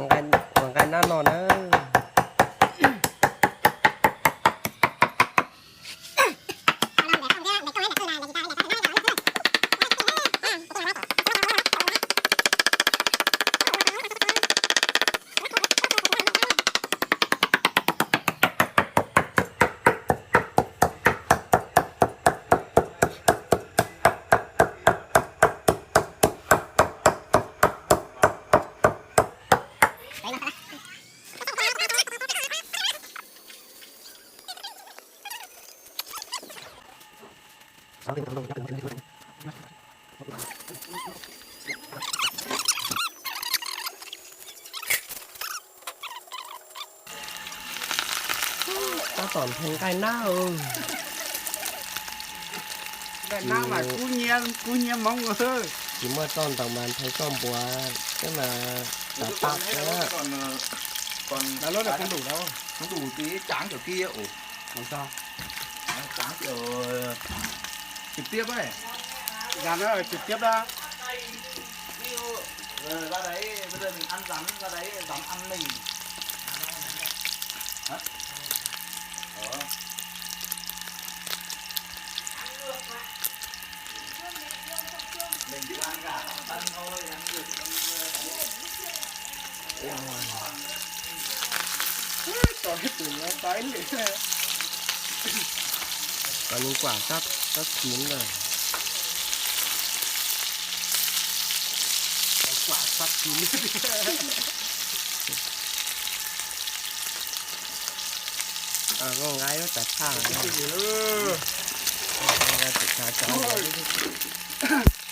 Ua nqaij nab no na. Tab tom nthee nqaij nab. Nqaij nab mas kub hnyiab, kub hnyiab Hmoob. Tsis muaj txoj ntoo mas nthee txoj npuas xwb mas tawv paj thiab. Lub no không đủ đâu. Không đủ thì tráng kiểu kia ổ. Không sao. Tráng kiểu trực tiếp ấy. Rán nó trực tiếp đó. Ví dụ, ờ, ra đấy, bây giờ mình ăn rắn, ra đấy rắn ăn mình. Hả? Ờ. Mình cứ ăn cả rắn săn thôi, ăn được. Còn những quả sắp, sắp chín rồi. Có quả sắp chín. Ờ, ngon gái quá, chả tha. Ôi. Ngon gái, chả tha. Ôi.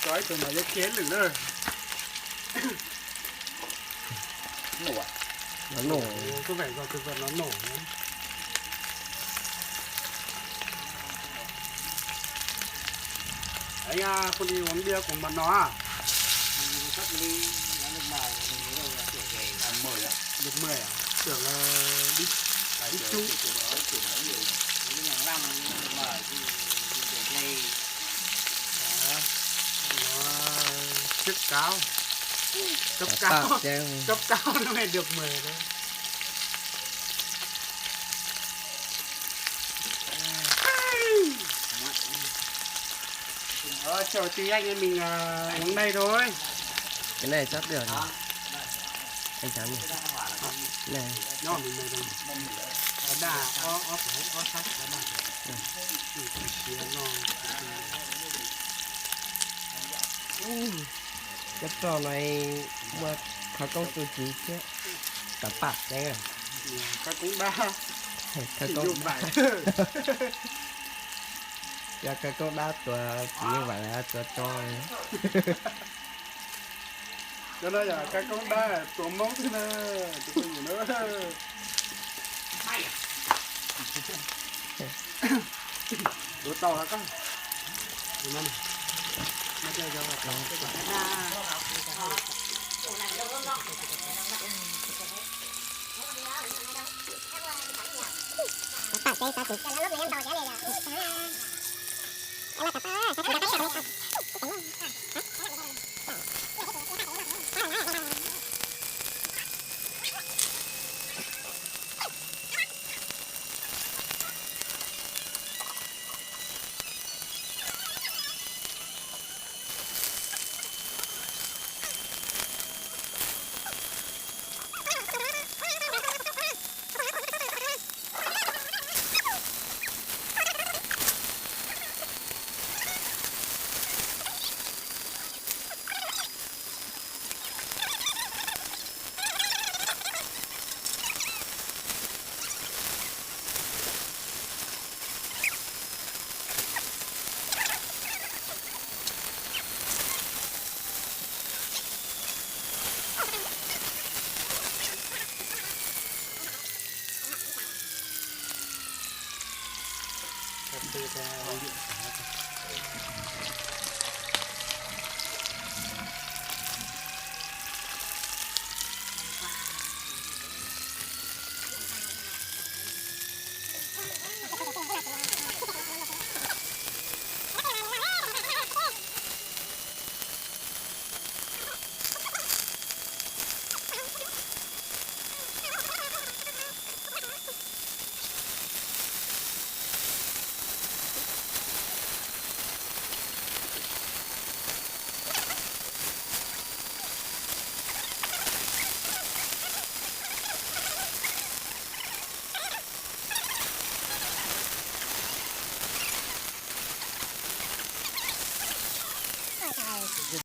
Có cái mà dễ kiếm được nữa. Nổ à? Nó nổ. Ồ, có vẻ do thực vật nó nổ nhé. Đấy nha, không đi uống bia cùng bọn nó à? Sắp đi, nó nước ngoài, mình nhớ là tuổi về. À, mười à? Được mười à? Tưởng là đi, đi chung. Tuổi, tuổi nó nhiều rồi. Những thằng năm nước ngoài thì mình tuổi về. Đó, nó trước cáo. Cấp cáo. Cấp cáo nó mới được mười thôi. Ờ, chờ tí anh em mình, ờ, uống đây thôi. Cái này chắc được rồi. Anh Thắng nhỉ? Này. Nó mình mời đây. Ờ, đa, ó, ó, ó, ó, đa. Ui, cov roj no muaj khawv koob tu siab thiab. Tawv paj deev. Khawv koob dab. Khawv koob dab. Cov khawv koob dab tuav tsis nyuj vais tuav tso. Cov no yog khawv koob dab tuav Hmoob xwb na. Ua tau lawm koj.